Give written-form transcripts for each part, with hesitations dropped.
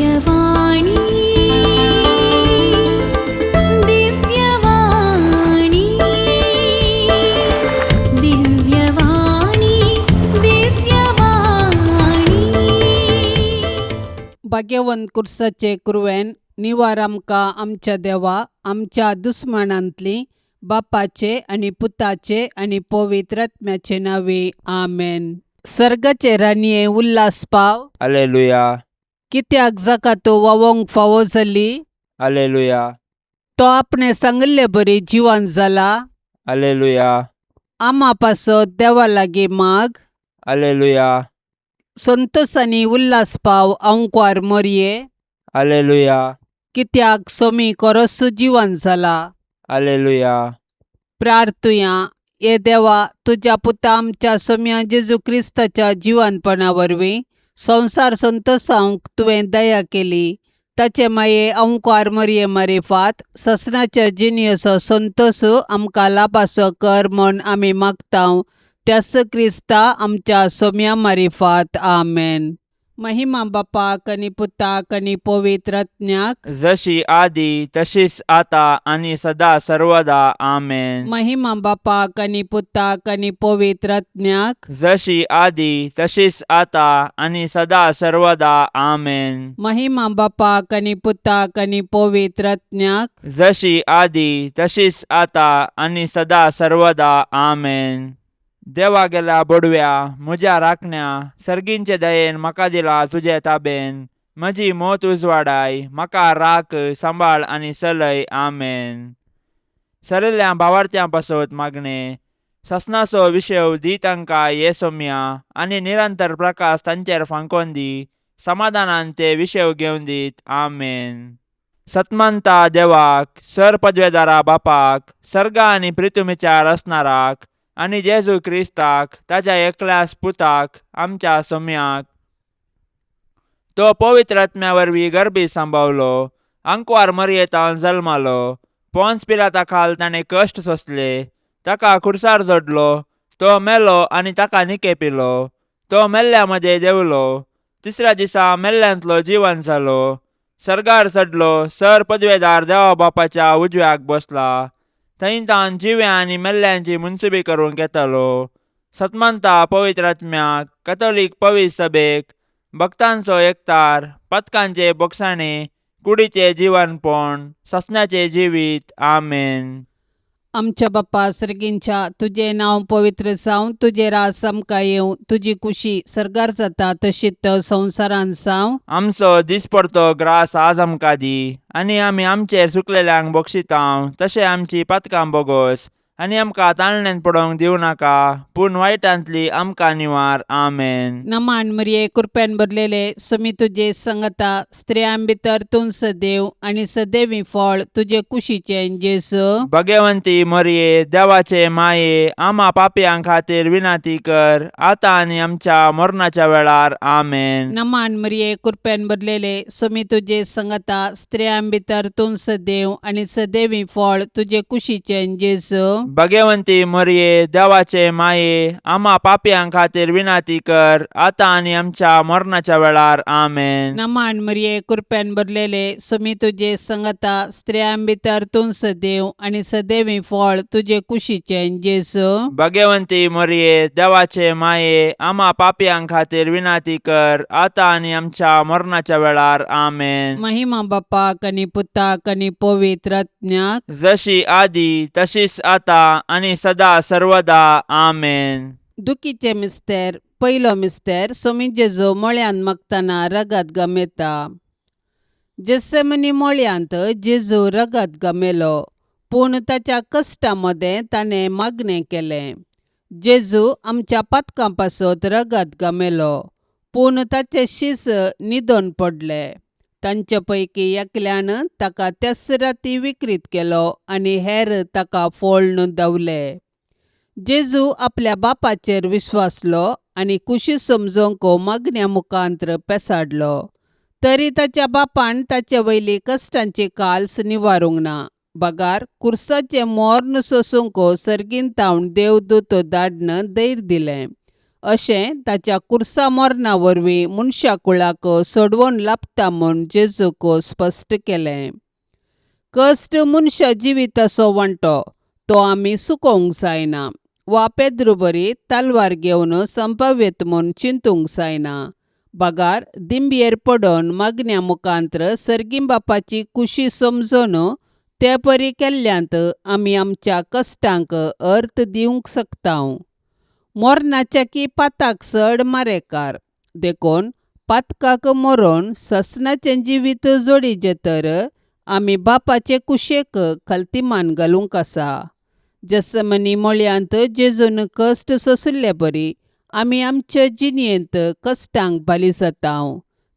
दिव्यवाणी, दिव्यवाणी, दिव्यवाणी, दिव्यवाणी. भाग्यवंत कुर्साचे कुरवेन निवार आमकां आमच्या देवा आमच्या दुस्मानांतली बापाचे आनी पुताचे आनी पवित्र आत्म्याचे नांवे आमेन. सर्गाचे राणये उल्हास पाव. अलेलुया. कित्याक जाका तो वावोंक फावो जाली. अलेलुया. तो आपणे सांगिल्ले बरी जिवन जाला. अलेलुया. आमा पासत देवा लागीं माग. अलेलुया. संतोसांनी उल्हास पाव आंकवार मोरये. अलेलुया. कित्याक सोमी कोरसू जिवन जाला. अलेलुया. प्रार्थुया. हे देवा, तुज्या पुता आमच्या सोम्या जेजू क्रिस्ताच्या जिवनपणा वरवीं संवसार संतोसावंक तुवें दया केली. ताचे माये अंकार मरये मारिफात ससनाच्या जिणेचो संतोस आमकां लाभासो कर म्हूण आमी मागतांव त्यास क्रिस्ता आमच्या सोम्या मारिफात. आमेन. महिमा बापाक आनी पुताक आनी पवित्र आत्म्याक. जशी आदी तशीच आता आणि सदा सर्वदा. आमेन. महिमा बापाक आनी पुताक आनी पवित्र आत्म्याक. जशी आदी तशीच आता आणि सदा सर्वदा. आमेन. महिमा बापाक आनी पुताक आनी पवित्र आत्म्याक. जशी आदी तशीच आता आणि सदा सर्वदा. आमेन. देवा गेल्या बोडव्या म्हज्या राखण्या सर्गींचे दयेन म्हाका दिला तुजे ताबेन. म्हजी मोत उजवाडाय म्हाका राख सांबाळ आनी चलय. आमेन. सरिल्ल्या भावार्थ्यां पासत मागणें. ससनाचो विशेव दी तांकां ये सोम्या आनी निरंतर प्रकाश तांचेर फांकोन दी. समाधानान ते विशेव घेवन दीत. आमेन. सतमंता देवाक सर पदवेदारा बापाक सर्गा आनी प्रितुमीच्या रचणाराक आनी जेजू क्रिस्ताक ताज्या एकल्यास पुताक आमच्या सोम्याक तो पवित्र आत्म्या वरवीं गर्भी सांबावलो आंकवार मरयेतान जल्मालो पोन्स पिलाता खाल ताणें कश्ट सोंसले ताका खुर्सार जोडलो तो मेलो आनी ताका निकेपिलो तो मेल्ल्या मदें देंवलो तिसऱ्या दिसा मेल्ल्यांतलो जिवन जालो सर्गार चडलो सर पदवेदार देवा बापाच्या उजव्याक बसला थंय तावन जिव्या आनी मेल्ल्यांची मुनसुबी करूंक येतालो. सतमंता पवित्र आत्म्याक कथोलीक पवित्र सभेक भक्तांचो एकतार पथकांचे बोगसाणे कुडीचे जिवनपण ससण्याचे जिवीत. आमेन. आमच्या बाप्पा सर्गींच्या, तुजें नांव पवित्र जावं, तुजें रास आमकां येवं, तुजी कुशी सर्गार जाता तशीच संवसारांत जावं. आमचो दिसपडतो ग्रास आज आमकां दी आनी आमी आमचेर चुकलेल्यांक बक्षितांव तशें आमची पातकां बोगोस आनी आमकां ताळण्यांत पडोवंक दिवं नाका पूण वायटांतली आमकां निवार. आमेन. नमान मरिये, कृपेन भरलेले, सुमी तुजे संगता, स्त्रियां भितर तूं सदैव आनी सदैवी फळ तुजे कुशीचें जेजू. भगवंती मरये देवाचे माये आमा पापयां खातीर विनंती कर आतां आनी आमच्या मरणाच्या वेळार. आमेन. नमान मरिये, कृपेन भरलेले, सुमी तुजे संगता, स्त्रियां भितर तूं सदैव आनी सदैवी फळ तुजे कुशीचें जेजू. भगवंती मरये देवाचे माये आमा पापयां खातीर विनंती कर आतां आनी आमच्या मरणाच्या वेळार. आमेन. नमान मरिये, कृपेन भरलेले, सुमी तुजे संगता, स्त्रियां भितर तूं सदैव आनी सदैवी फळ तुजे कुशीचें जेजू. भगवंती मरये देवाचे माये आमा पापयां खातीर विनंती कर आतां आनी आमच्या मरणाच्या वेळार. आमेन. महिमा बापाक आनी पुताक आनी पवित्र आत्म्याक. जशी आदी तशीच आता आनी सदा सर्वदा. आमेन. दुखीचे मिस्तेर. पयलो मिस्तेर. सोमी जेजू मळ्यांत मागतना रगत गमेता. जेसेमनी मळ्यांत जेजू रगत गमेलो पूण ताच्या कश्टा मदें ताणें मागणें केलें. जेजू आमच्या पातकां पासत रगत गमेलो पूण ताचे शीस न्हिदोन पडले. तांचे पैकी एकल्यान ताका त्याच राती विक्रीत केलो आनी हेर ताका फोळ्ण धांवले. जेजू आपल्या बापाचेर विश्वासलो आनी कुशी समजोवंक मागण्या मुखांत्र पेसाडलो तरी ताच्या बापान ताचे वयली कश्टांची काल्स निवारूंक ना बगार कुर्साचें मोर्न सोसूंक सर्गीन तावन देवदूत धाडन धैर्य दिलें. अशें ताच्या कुर्सा मरणा वरवीं मनशा कुळाक सोडवण लाबता म्हूण जेजूक स्पश्ट केलें. कश्ट मनशा जिविताचो वांटो, तो आमी चुकोवंक जायना वा पेद्रू बरी तलवार घेवन संभाव्यत म्हूण चिंतूंक जायना. बगार दिंबयेर पडून मागण्या मुखांत्र सर्गीं बापाची खुशी समजून ते परी केल्ल्यांत आमी आमच्या कश्टांक अर्थ दिवंक शकता. मरणाच्या की पाताक चड मारेकार, देखून पातकाक मरोन ससनाचें जिवीत जोडीचें तर आमी बापाचे कुशेक खलतीमान घालूंक आसा. जसमनी मळयांत जेजून कश्ट सोंशिल्ले बरी आमी आमचे जिणेंत कश्टांक बाली जाता.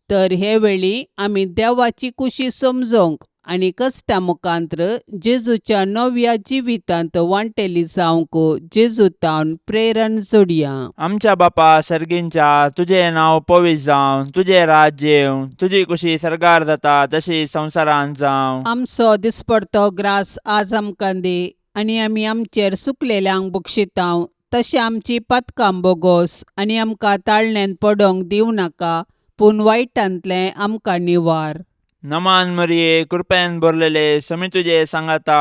तर हे वेळी आमी देवाची कुशी समजूंक आनी कश्टां मुखांत्र जेजूच्या नव्या जिवितांत वांटेली जावंक जेजू तावन प्रेरण जोडया. आमच्या बापा सर्गींच्या, तुजें नांव पवित्र जावं, तुजें राज्य येवं, तुजी कुशी सर्गार जाता तशी संवसारांत जावं. आमचो दिसपडतो ग्रास आज आमकां दी आनी आमी आमचेर सुकलेल्यांक बक्षितांव तशें आमची पातकां बोगोस आनी आमकां ताळण्यांत पडोंक दिवं नाका, पूण वायटांतलें आमकां निवार. नमान मरिये, कृपेन भरलेले, समी तुजे सांगाता,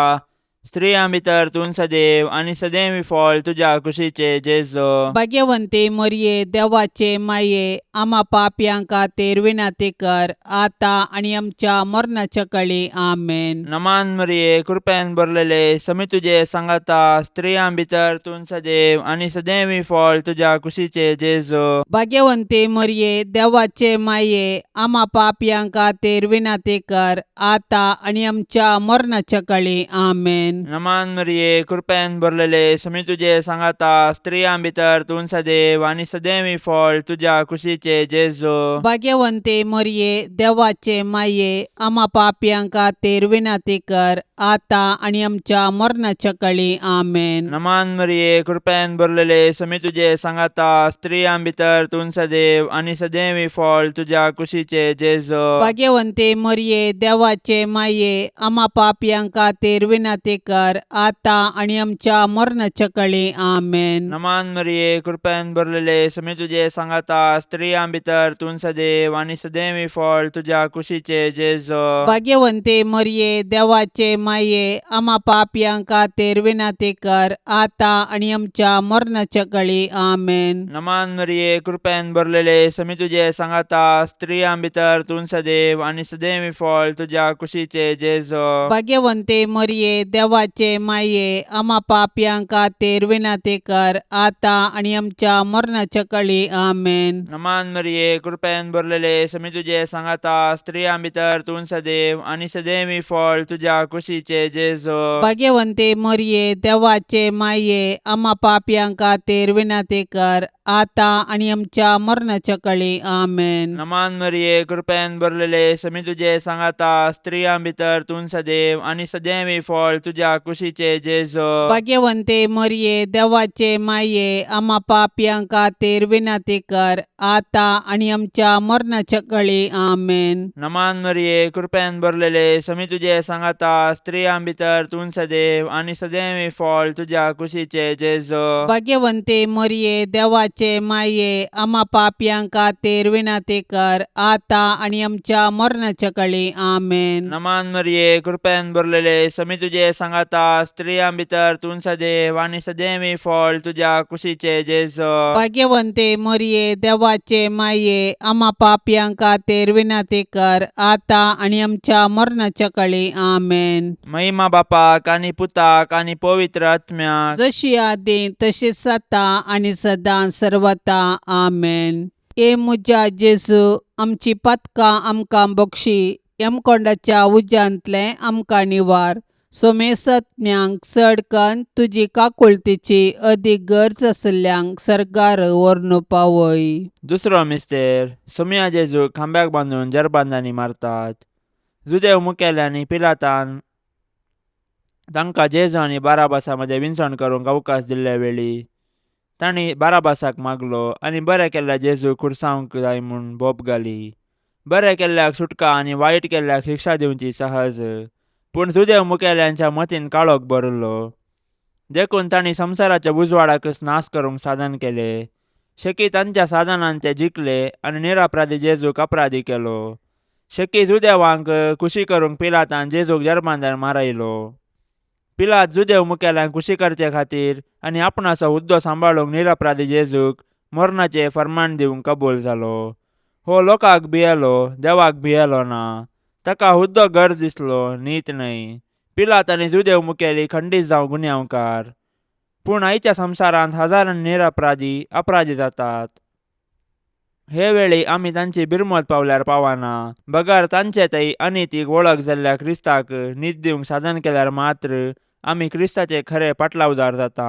स्त्रियां भितर तूं सदैव आनी सदैव फळ तुज्या कुशीचे जेजो. भाग्यवंती मरिये, देवाचे माये, आमा पापयां खातीर विनंती कर, आतां आनी आमच्या मरणाच्या कळी. आमेन. नमान मरिये, कृपेन भरलेले, समी तुजे सांगाता, स्त्रियां भितर तूं सदैव आनी सदैव फळ तुज्या कुशीचे जेजो. भाग्यवंती मरिये, देवाचे माये, आमा पापयां खातीर विनंती कर, आतां आनी आमच्या मरणाच्या कळी. आमेन. नमान मरिये, कृपेन भरलेले, समी तुजे सांगाता, स्त्रियां भितर तूं सदैव आनी सदैव फळ तुज्या कुशीचे जेजो. भाग्यवंती मरिये, देवाचे माये, आमा पापयां खातीर विनंती कर, आतां आनी आमच्या मरणाच्या कळी. आमेन. नमान मरिये, कृपेन भरलेले, समी तुजे सांगाता, स्त्रियां भितर तूं सदैव आनी सदैव फळ तुज्या कुशीचे जेजो. भाग्यवंती मरिये, देवाचे माये, आमा पापयां खातीर विनंती कर, आतां आनी आमच्या मरणाच्या कळी. आमेन. नमान मरिये, कृपेन भरलेले, समी तुजे सांगाता, स्त्रियां भितर तूं सदैव आनी सदैव फळ तुज्या कुशीचे जेजो. भाग्यवंती मरिये, देवाचे माये, आमा पापयां खातीर विनंती कर, आतां आनी आमच्या मरणाच्या कळी. आमेन. नमान मरिये, कृपेन भरलेले, समी तुजे सांगाता, स्त्रियां भितर तूं सदैव आनी सदैव फळ तुज्या कुशीचे जेजो. भाग्यवंती मरिये, देवाचे माये, आमा पापयां खातीर विनंती कर, आतां आनी आमच्या मरणाच्या कळी. आमेन. नमान मरिये, कृपेन भरलेले, समी तुजे सांगाता, स्त्रियां भितर तूं सदैव आनी सदैव फळ तुज्या कुशीचे जेजो. भाग्यवंती मरिये, देवाचे माये, आमा पापयां खातीर विनंती कर, आतां आनी आमच्या मरणाच्या कळी. आमेन. नमान मरिये, कृपेन भरलेले, समी तुजे सांगाता, स्त्रियां भितर तूं सदैव आनी सदैव फळ तुज्या कुशीचे जेजो. भाग्यवंती मरिये, देवाचे माये, आमा पापयां खातीर विनंती कर, आतां आनी आमच्या मरणाच्या कळी. आमेन. नमान मरिये, कृपेन भरलेले, समी तुजे सांगाता, स्त्रियां भितर तूं सदैव आनी सदैव फळ तुज्या कुशीचे जेजो. भाग्यवंती मरिये, देवाचे माये, आमा पापयां खातीर विनंती कर, आतां आनी आमच्या मरणाच्या कळी. आमेन. नमान मरिये, कृपेन भरलेले, समी तुजे सांगाता, स्त्रियां भितर तूं सदैव आनी सदैव फळ तुज्या कुशीचे जेजो. भाग्यवंती मरिये, देवाचे माये, आमा पापयां खातीर विनंती कर, आतां आनी आमच्या मरणाच्या कळी. आमेन. महिमा बापाक आनी पुताक आनी पवित्र आत्म्याक, जशी आदी तशीच आतां आनी सदां सर्वता. आमेन. ए म्हज्या जेजू, आमची पातकां आमकां बक्षी, यमकोंडाच्या उज्यांतलें आमकां निवार, सोमेसत्म्यांक चड कन्न तुजी काकुळतीची अदीक गरज आशिल्ल्यांक सर्गार व्हरून पावय. दुसरो मिस्तेर. सोमया जेजूक खांब्याक बांदून जरबांदांनी मारतात. जुदेव मुखेल्यांनी पिलातान तांकां जेजू आनी बाराबासा मदें विनसण करूंक अवकाश दिल्ले वेळी तांणी बाराबासाक मागलो आनी बरें केल्ल्या जेजूक खुर्सावंक जाय म्हूण बोब घाली. बरें केल्ल्याक सुटका आनी वायट केल्ल्याक शिक्षा दिवची सहज, पूण जुदेव मुखेल्यांच्या मतीन काळोख भरिल्लो, देखून तांणी संवसाराच्या उजवाडाकच नाश करूंक साधन केलें. शेकी तांच्या साधनान ते जिखले आनी निरअपराधी जेजूक अपराधी केलो. शेकी जुदेवांक खुशी करूंक पिलातान जेजूक जर्मांदार मारायलो. पिलात जुदेव मुखेल्यांक खुशी करचे खातीर आनी आपणाचो हुद्दो सांबाळूंक निरअपराधी जेजूक मरणाचें फर्मान दिवंक कबूल जालो. हो लोकांक भियेलो, देवाक भियेलो ना. ताका हुद्दो गरज दिसलो, नीत न्हय. पिलात आनी जुदेव मुखेली खंडीत जावं गुन्यांवकार. पूण आयच्या संवसारांत हजारांनी निरअपराधी अपराधी जातात. हे वेळी आमी तांची बिरमत पावल्यार पावना, बगर तांचे थंय अनितीक वळख जाल्ल्या क्रिस्ताक नीत दिवंक साधन केल्यार मात्र आमी क्रिस्ताचे खरे पाटलावदार जाता.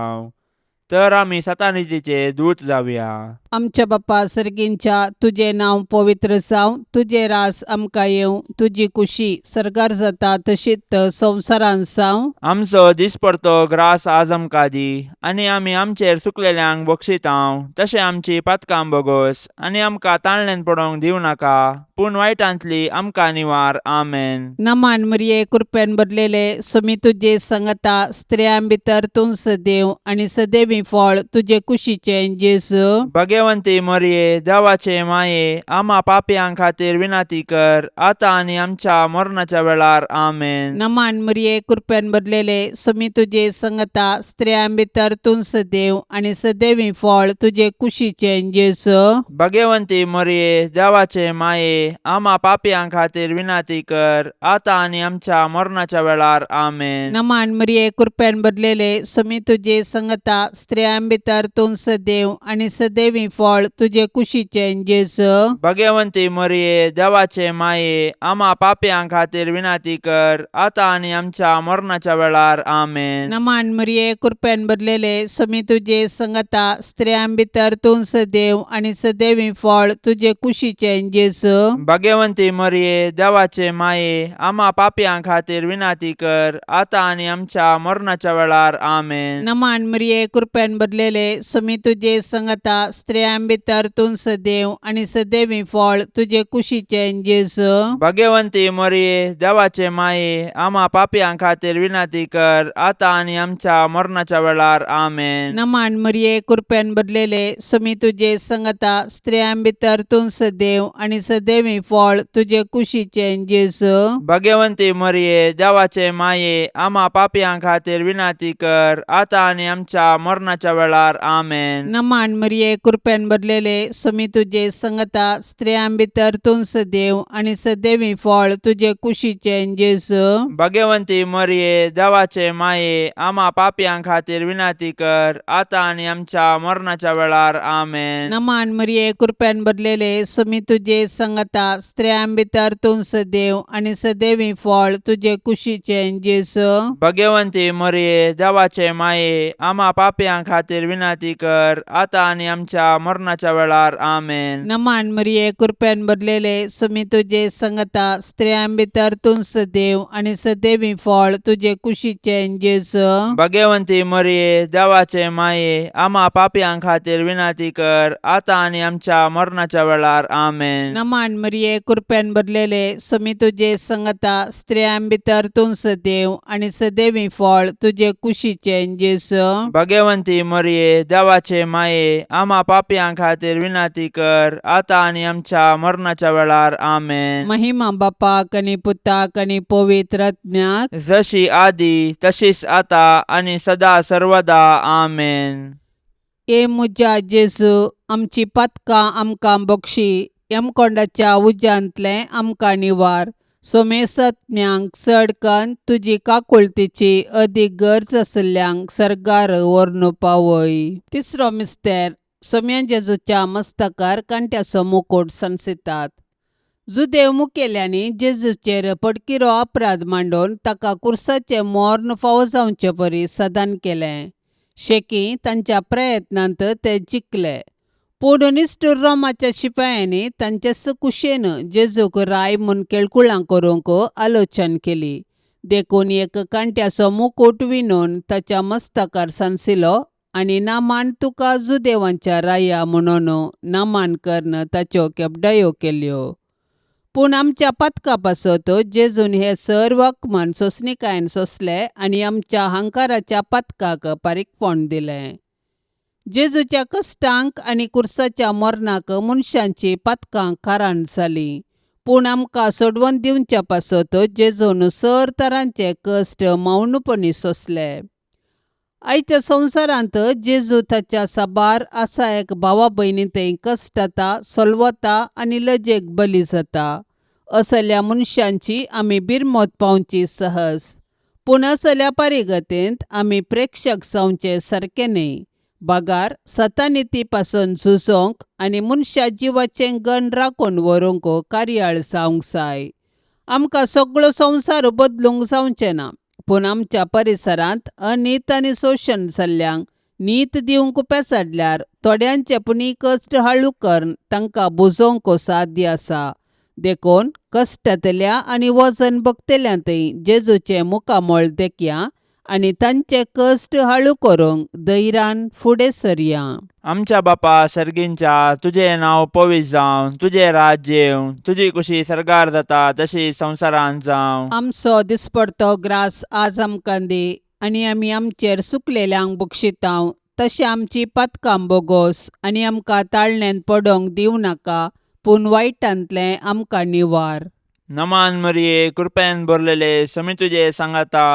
तर आमी सतानितीचे दूत जावया. आमच्या बापा सर्गींच्या, तुजें नांव पवित्र जावं, तुजें रास आमकां येवं, तुजी कुशी सर्गार जाता तशीच संवसारांत जावं. आमचो दिसपडतो ग्रास आज आमकां दी आनी आमी आमचेर चुकलेल्यांक बक्षितांव तशें आमची पातकां बोगोस आनी आमकां ताळण्यान पडोवंक दिवं नाका, पूण वायटांतली आमकां निवार. आमेन. नमान मरिये, कृपेन भरलेले, स्वामी तुजे संगता, स्त्रियां भितर तूं सदैव आनी सदैवी फळ तुजे कुशीचें जेजू. भगवंती मरिये, देवाचे माये, आमा पापयां खातीर विनंती कर, आतां आनी आमच्या मरणाच्या वेळार. आमेन. नमान मरिये, कृपेन भरलेले, स्वामी तुजे संगता, स्त्रियां भितर तूं सदैव आनी सदैवी फळ तुजे कुशीचें जेजू. भगवंती मरिये, देवाचे माये, आमा पापयां खातीर विनंती कर, आतां आनी आमच्या मरणाच्या वेळार. आमेन. नमान मरिये, कृपेन भरलेले, स्वामी तुजे संगता, स्त्रियां भितर तूं सदैव आनी सदैवी फळ तुजे कुशीचें जेजू. भगवंती मरिये, देवाचे माये, आमा पापयां खातीर विनंती कर, आतां आनी आमच्या मरणाच्या वेळार. आमेन. नमान मरिये, कृपेन भरलेले, स्वामी तुजे संगता, स्त्रियां भितर तूं सदैव आनी सदैवी फळ तुजे कुशीचें जेजू. भगवंती मरिये, देवाचे माये, आमा पापयां खातीर विनंती कर, आतां आनी आमच्या मरणाच्या वेळार. आमेन. नमान मरिये, कृपेन भरलेले, स्वामी तुजे संगता, स्त्रियां भितर तूं सदैव आनी सदैवी फळ तुजे कुशीचें जेजू. भगवंती मरिये, देवाचे माये, आमा पापयां खातीर विनंती कर, आतां आनी आमच्या मरणाच्या वेळार. आमेन. नमान मरिये, कृपेन भरलेले, स्वामी तुजे संगता, स्त्रियां भितर तूं सदैव आनी सदैवी फळ तुजे कुशीचें जेजू. भगवंती मरिये, देवाचे माये, आमा पापयां खातीर विनंती कर, आतां आनी आमच्या मरणाच्या वेळार. आमेन. नमान मरिये, कृपेन भरलेले, स्वामी तुजे संगता, स्त्रियां भितर तूं सदैव आनी सदैवी फळ तुजे कुशीचें जेजू. भगवंती मरिये, देवाचे माये, आमा पापयां खातीर विनंती कर, आतां आनी आमच्या मरणाच्या वेळार. आमेन. नमान मरिये, कृपेन भरलेले, स्वामी तुजे संगता, स्त्रियां भितर तूं सदैव आनी सदैवी फळ तुजे कुशीचें जेजू. भगवंती मरिये, देवाचे माये, आमा पापयां खातीर विनंती कर, आतां आनी आमच्या मरणाच्या वेळार. आमेन. नमान मरिये, कृपेन भरलेले, स्वामी तुजे संगता, स्त्रियां भितर तूं सदैव आनी सदैवी फळ तुजे कुशीचें जेजू. भगवंती मरिये, देवाचे माये, आमा पापयां खातीर विनंती कर, आतां आनी आमच्या मरणाच्या वेळार. आमेन. नमान मरिये, कृपेन भरलेले, स्वामी तुजे संगता, स्त्रियां भितर तूं सदैव आनी सदैवी फळ तुजे कुशीचें जेजू. भगवंती मरिये, देवाचे माये, आमा पापयां खातीर विनंती कर, आतां आनी आमच्या मरणाच्या वेळार. आमेन. महिमा बापाक आनी पुताक आनी पवित्र आत्म्याक, जशी आदी तशीच आता आनी सदा सर्वदा. आमेन. ए म्हज्या जेजू, आमची पातकां आमकां बक्षी, यमकोंडाच्या उज्यांतलें आमकां निवार, सोमेसत्म्यांक चड कन्न तुजी काकुळतीची अदीक गरज आशिल्ल्यांक सर्गार व्हरून पावय. तिसरो मिस्तेर, सोम्या जेजूच्या मस्तकार कांट्याचो मुकूट सांसितात. जुदेव मुखेल्यांनी जेजूचेर पडकिरो अपराध मांडून ताका कुर्साचें मर्ण फावो जावचे परी सदान केलें. शेकी तांच्या प्रयत्नांत ते जिखले, पूण निश्ठूर रोमाच्या शिपायांनी तांचेच कुशेन जेजूक राय म्हूण केळकुळां करूंक आलोचन केली. देखून एक कांट्याचो मुकूट विणून ताच्या मस्तकार सांसिलो आनी नामान तुका जुदेवांच्या राया म्हणून नामान करून ताच्यो केपडायो केल्यो. पूण आमच्या पातका पासत जेजून हे सर्व अपमान सोंसणिकायेन सोंसले आनी आमच्या हंकाराच्या पातकाक पारीकपण दिलें. जेजूच्या कश्टांक आनी कुर्साच्या मरणाक मनशांची पातकां कारण जालीं पूण आमकां सोडवून दिवच्या पासत जेजून सर तरांचे कश्ट मौनपणी सोंसले. आयच्या संवसारांत जेजू ताच्या साबार आसा एक भावा भयणी थंय कश्टता सोलवता आनी लजेक बली जाता. असल्या मनशांची आमी बिरमत पावची सहज पूण असल्या परिगतेंत आमी प्रेक्षक जावचे सारकें न्हय बगार सतानिती पासून झुजोंक आनी मनशा जिवाचें गण राखून व्हरूंक कार्याळ जावंक जाय. आमकां सगळो संवसार बदलूंक जावचें ना पूण आमच्या परिसरांत अनीत आनी शोशण जाल्ल्यांक नीत दिवंक पेसाडल्यार थोड्यांचे पुणी कश्ट हाळू करून तांकां बुजोवंक साध्य आसा. देखून कश्टांतल्या आनी वजन भोगतल्या थंय जेजूचें मुखामळ देखया आनी तांचे कश्ट हाळू करूंक धैर्यान फुडें सरया. आमच्या बापा सर्गींच्या तुजें नांव पवित्र जावं, तुजें राज्य येवं, तुजी कुशी सर्गार जाता तशी संवसारांत जावं. आमचो दिसपडतो ग्रास आज आमकां दी आनी आमी आमचेर सुकलेल्यांक बक्षितांव तशें आमची पातकां बोगोस आनी आमकां ताळण्यांत पडोंक दिवं नाका पूण वायटांतलें आमकां निवार. नमान मरिये, कृपेन भरलेले, समी तुजे सांगाता,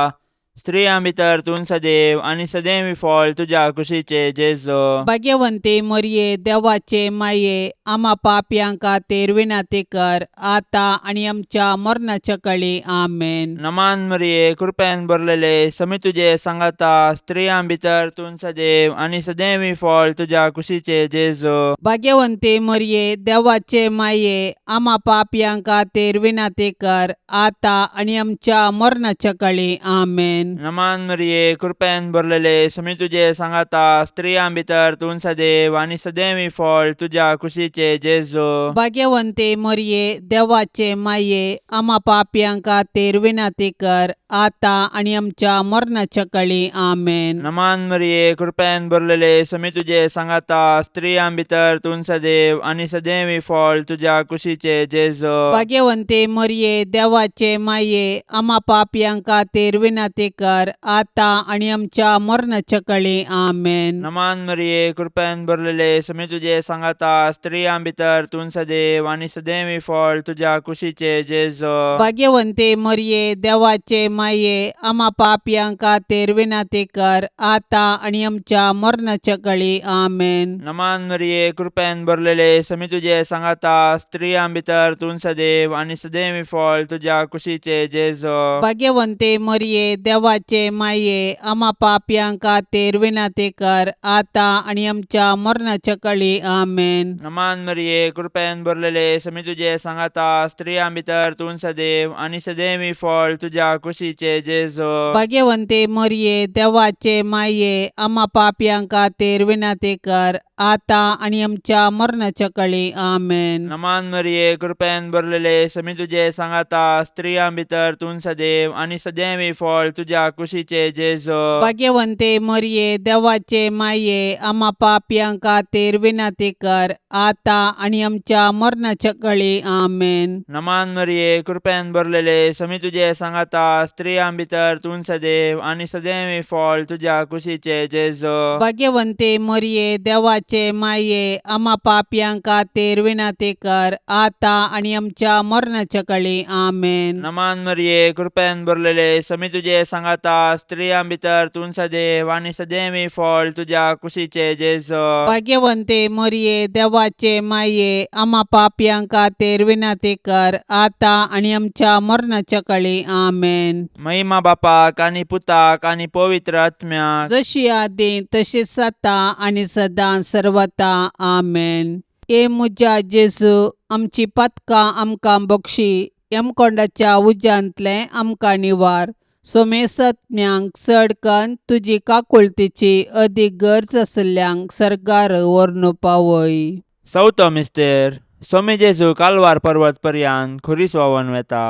स्त्रियां भितर तूं सदैव आनी सदैव फळ तुज्या कुशीचे जेजू. भाग्यवंती मरये देवाचे माये आमा पापयां खातीर विनंती कर आतां आनी आमच्या मरणाच्या कळी. आमेन. नमान मरिये, कृपेन भरलेले, समी तुजे सांगाता, स्त्रियां भितर तूं सदैव आनी सदैव फळ तुज्या कुशीचे जेजू. भाग्यवंती मरये देवाचे माये आमा पापयां खातीर विनंती कर आतां आनी आमच्या मरणाच्या कळी. आमेन. नमान मरिये, कृपेन भरलेले, समी तुजे सांगाता, स्त्रियां भितर तूं सदैव आनी सदैव फळ तुज्या कुशीचे जेजू. भाग्यवंती मरये देवाचे माये आमा पापयां खातीर विनंती कर आतां आनी आमच्या मरणाच्या कळी. आमेन. नमान मरिये, कृपेन भरलेले, समी तुजे सांगाता, स्त्रियां भितर तूं सदैव आनी सदैव फळ तुज्या कुशीचे जेजू. भाग्यवंती मरये देवाचे माये आमा पापयां खातीर विनंती कर आतां आनी आमच्या मरणाच्या कळी. आमेन. नमान मरिये, कृपेन भरलेले, समी तुजे सांगाता, स्त्रियां भितर तूं सदैव आनी सदैव फळ तुज्या कुशीचे जेजू. भाग्यवंती मरये देवाचे माये आमा पापयां खातीर विनंती कर आतां आनी आमच्या मरणाच्या कळी. आमेन. नमान मरिये, कृपेन भरलेले, समी तुजे सांगाता, स्त्रियां भितर तूं सदैव आनी सदैव फळ तुज्या कुशीचे जेजू. भाग्यवंती मरये देवाचे माये आमा पापयां खातीर विनंती कर आतां आनी आमच्या मरणाच्या कळी. आमेन. नमान मरिये, कृपेन भरलेले, समी तुजे सांगाता, स्त्रियां भितर तूं सदैव आनी सदैव फळ तुज्या कुशीचे जेजू. भाग्यवंती मरये देवाचे माये आमा पापयां खातीर विनंती कर आतां आनी आमच्या मरणाच्या कळी. आमेन. नमान मरिये, कृपेन भरलेले, समी तुजे सांगाता, स्त्रियां भितर तूं सदैव आनी सदैव फळ तुज्या कुशीचे जेजू. भाग्यवंती मरये देवाचे माये आमा पापयां खातीर विनंती कर आतां आनी आमच्या मरणाच्या कळी. आमेन. नमान मरिये, कृपेन भरलेले, समी तुजे सांगाता, स्त्रियां भितर तूं सदैव आनी सदैव फळ तुज्या कुशीचे जेजू. भाग्यवंती मरये देवाचे माये आमा पापयां खातीर विनंती कर आतां आनी आमच्या मरणाच्या कळी. आमेन. नमान मरिये, कृपेन भरलेले, समी तुजे सांगाता, स्त्रियां भितर तूं सदैव आनी सदैव फळ तुज्या कुशीचे जेजू. भाग्यवंती मरये देवाचे माये आमा पापयां खातीर विनंती कर आतां आनी आमच्या मरणाच्या कळी. आमेन. महिमा बापाक आनी पुताक आनी पवित्र आत्म्याक, जशी आदी तशीच आतां आनी सदां सर्वता. आमेन. ए म्हज्या जेजू आमची पातकां आमकां बक्षी यमकोंडाच्या उज्यांतलें आमकां निवार सोमेसत्म्यांक चड कन्न तुजी काकुळतीची अदीक गरज आशिल्ल्यांक सर्गार व्हरून पावय. चवथो मिस्तेर, सोमी जेजू कालवार पर्वत पर्यान खुरीस व्हांवन वेता.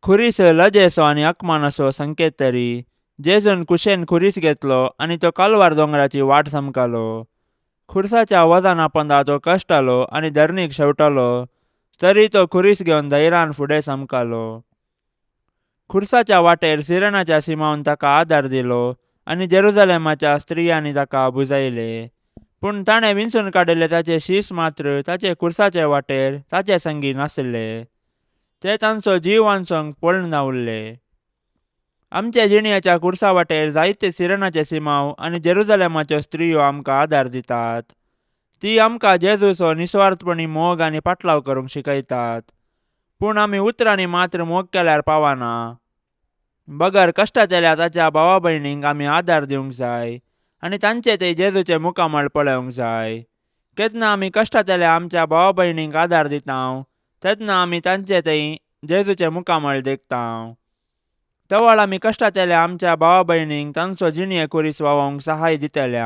खुरीस लजेचो आनी अकमानाचो संकेत तरी जेजून कुशेन खुरीस घेतलो आनी तो कालवार दोंगराची वाट समकालो. खुरसाच्या वजना पोंदा तो कश्टालो आनी धरणीक शेवटालो तरी तो खुरीस घेवन धैर्यान फुडें समकालो. खुरसाच्या वाटेर सिरणाच्या सिमावन ताका आदार दिलो आनी जेरुजालेमाच्या स्त्रियांनी ताका बुजायले. पूण ताणें विंचून काडिल्ले ताचे शीस मात्र ताचे कुर्साचे वाटेर ताचे संगी नासले. ते तांचो जीव वांचोवंक पळून उरले. आमच्या जिणयाच्या कुर्सा वाटेर जायते सिरनाचे सिमांव आनी जेरुजालेमाच्यो स्त्रियो आमकां आदार दितात. ती आमकां जेजूचो निस्वार्थपणी मोग आनी पाटलाव करूंक शिकयतात. पूण आमी उतरांनी मात्र मोग केल्यार पावना. बगर कश्टांतल्या ताच्या भावा भयणींक आमी आदार दिवंक जाय आनी तांचे ते जेजूचे मुखामळ पळोवंक जाय. केन्ना आमी कश्टांतल्या आमच्या भावा भयणींक आदार दिता तेन्ना आमी तांचे थंय जेजूचे मुखामळ देखता. तवळ आमी कश्टांतल्या आमच्या भावा भयणींक तांचो जिणये कुरीस वावोवंक सहाय दितले.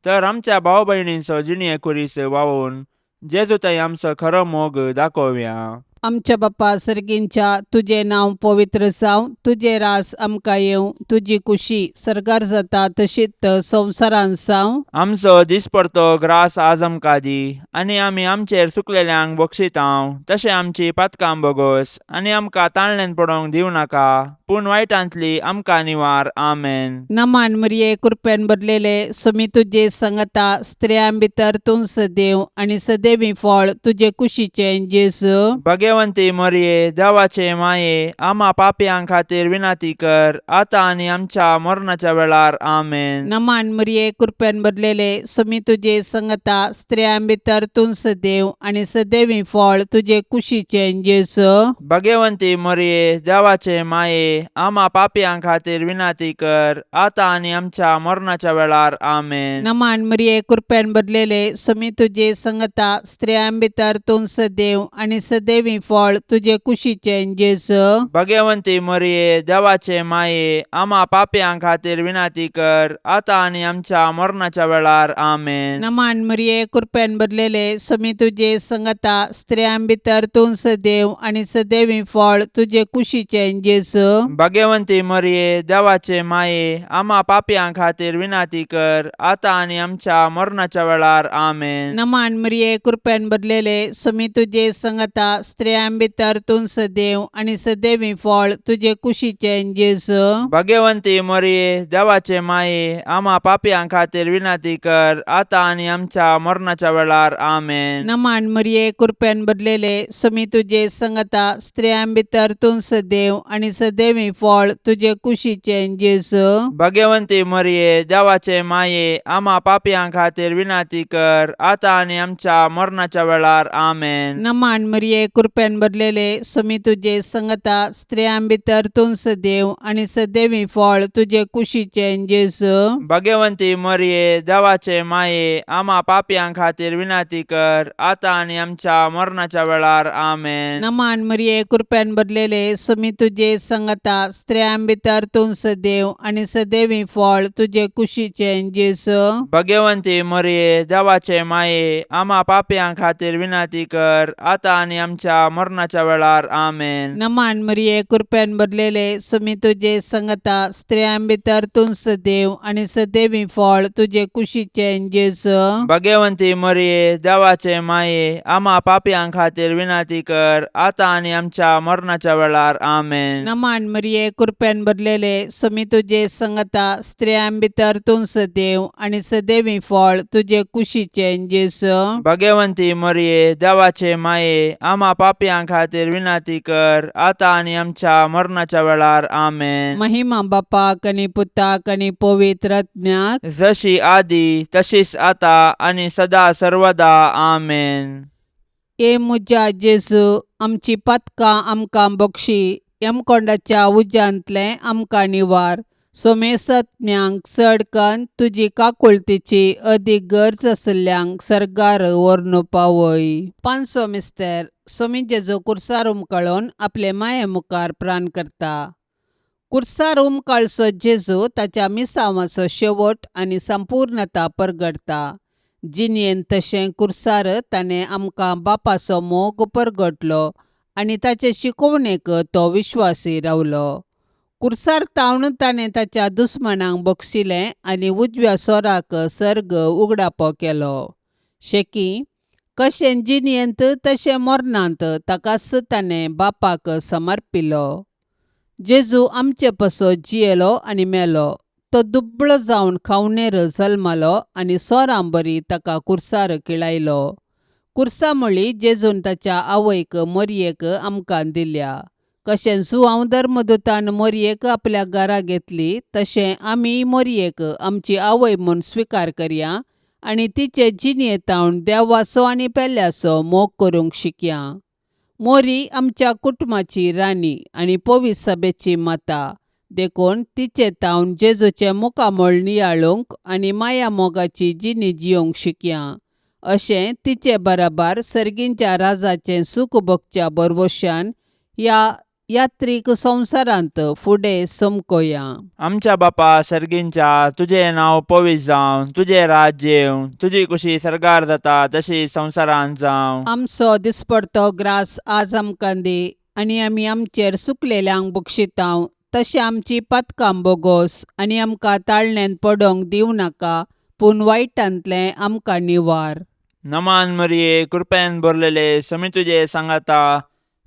तर आमच्या भाव भयणींचो जिणये कुरीस वावोवन जेजू थंय आमचो खरो मोग दाखोवया. आमच्या बाप्पा सर्गींच्या, तुजें नांव पवित्र जावं, तुजें रास आमकां येवं, तुजी कुशी सर्गार जाता तशीच संवसारांत जावं. आमचो दिसपडतो ग्रास आज आमकां दी आनी आमी आमचेर सुकलेल्यांक बक्षितांव तशें आमची पातकां बोगोस आनी आमकां ताळण्यान पडोवंक दिवं नाका पूण वायटांतली आमकां निवार. आमेन. नमान मरिये, कृपेन भरलेले, सुमी तुजे संगता, स्त्रियां भितर तूं सदैव आनी सदैवी फळ तुजे कुशीचें जेजू. भगवंती मरिये, देवाचे माये, आमा पापयां खातीर विनंती कर आतां आनी आमच्या मरणाच्या वेळार. आमेन. नमान मरिये, कृपेन भरलेले, सुमी तुजे संगता, स्त्रियां भितर तूं सदैव आनी सदैवी फळ तुजे कुशीचें जेजू. भगवंती मरिये, देवाचे माये, आमा पापयां खातीर विनंती कर आतां आनी आमच्या मरणाच्या वेळार. आमेन. नमान मरिये, कृपेन भरलेले, सुमी तुजे संगता, स्त्रियां भितर तूं सदैव आनी सदैवी फळ तुजे कुशीचें जेजू. भगवंती मरिये, देवाचे माये, आमा पापयां खातीर विनंती कर आतां आनी आमच्या मरणाच्या वेळार. आमेन. नमान मरिये, कृपेन भरलेले, सुमी तुजे संगता, स्त्रियां भितर तूं सदैव आनी सदैवी फळ तुजे कुशीचें जेजू. भगवंती मरिये, देवाचे माये, आमा पापयां खातीर विनंती कर आतां आनी आमच्या मरणाच्या वेळार. आमेन. नमान मरिये, कृपेन भरलेले, सुमी तुजे संगता, स्त्रियां भितर तूं सदैव आनी सदैवी फळ तुजे कुशीचें जेजू. भगवंती मरिये, देवाचे माये, आमा पापयां खातीर विनंती कर आतां आनी आमच्या मरणाच्या वेळार. आमेन. नमान मरिये, कृपेन भरलेले, सुमी तुजे संगता, स्त्रियां भितर तूं सदैव आनी सदैवी फळ तुजे कुशीचें जेजू. भगवंती मरिये, देवाचे माये, आमा पापयां खातीर विनंती कर आतां आनी आमच्या मरणाच्या वेळार. आमेन. नमान मरिये, कृपेन भरलेले, सुमी तुजे संगता, स्त्रियां भितर तूं सदैव आनी सदैवी फळ तुजे कुशीचें जेजू. भगवंती मरिये, देवाचे माये, आमा पापयां खातीर विनंती कर आतां आनी आमच्या मरणाच्या वेळार. आमेन. नमान मरिये, कृपेन भरलेले, सुमी तुजे संगता, स्त्रियां भितर तूं सदैव आनी सदैवी फळ तुजे कुशीचें जेजू. भगवंती मरिये, देवाचे माये, आमा पापयां खातीर विनंती कर आतां आनी आमच्या मरणाच्या वेळार. आमेन. नमान मरिये, कृपेन भरलेले, सुमी तुजे संगता, स्त्रियां भितर तूं सदैव आनी सदैवी फळ तुजे कुशीचें जेजू. भगवंती मरिये, देवाचे माये, आमा पापयां खातीर विनंती कर आतां आनी आमच्या मरणाच्या वेळार. आमेन. नमान मरिये, कृपेन भरलेले, सुमी तुजे संगता, स्त्रियां भितर तूं सदैव आनी सदैवी फळ तुजे कुशीचें जेजू. भगवंती मरिये, देवाचे माये, आमा पापयां खातीर विनंती कर आतां आनी आमच्या मरणाच्या वेळार. आमेन. महिमा बापाक आनी पुताक आनी पवित्र आत्म्याक, जशी आदी तशीच आता आनी सदा सर्वदा. आमेन. ए म्हज्या जेजू, आमची पातकां आमकां बक्षी, यमकोंडाच्या उज्यांतलें आमकां निवार, सोमेसत्म्यांक चड कन्न तुजी काकुळतीची अदीक गरज आशिल्ल्यांक सर्गार व्हरून पावय. पांचवो मिस्तेर, सोमी जेजू कुर्सार उमकळून आपले माये मुखार प्राण करता. कुर्सार उमकाळचो जेजू ताच्या मिसांवाचो शेवट आनी संपूर्णता परगटता. जिणेंत तशें कुर्सार ताणें आमकां बापाचो मोग परगटलो आनी ताचे शिकोवणेक तो विश्वासी रावलो. कुर्सार तावन ताणें ताच्या दुस्मानांक बक्षिलें आनी उजव्या सोराक सर्ग उगडापो केलो. शेकी कशें जिणेंत तशें मरणांत ताकाच ताणें बापाक समर्पिलो. जेजू आमचे पासत जियेलो आनी मेलो. तो दुबळो जावन खावणेर जल्मालो आनी सोरांबरी ताका कुर्सार किळायलो. कुर्सा म्हळी जेजून ताच्या आवयक मोरयेक आमकां दिल्या. कशें जुआंव धर्मदूतान मोरयेक आपल्या घरा घेतली तशें आमीय मोरयेक आमची आवय म्हूण स्विकार करया आनी तिचे जिणेंतावन देवाचो आनी पेल्याचो मोग करूंक शिकया. मोरी आमच्या कुटुंबाची राणी आनी पवित्र सभेची माता देखून तिचे तावन जेजूचें मुखामळ नियाळूंक आनी माया मोगाची जिणी जियोंक शिकया. अशें तिचे बराबर सर्गींच्या राजाचें सूख भोगच्या भरवशान ह्या यात्रीक संवसारांत फुडें समकोया. आमच्या बापा सर्गींच्या तुजें नांव पवित्र जावं, तुजें राज्य येवं, तुजी कुशी सर्गार जाता तशी संवसारांत जावं. आमचो दिसपडतो ग्रास आज आमकां दी आनी आमी आमचेर सुकलेल्यांक बक्षितांव तशें आमची पातकां बोगोस आनी आमकां ताळण्यांत पडोंक दिवं नाका पूण वायटांतलें आमकां निवार. नमान मरिये, कृपेन भरलेले, समी तुजे सांगाता,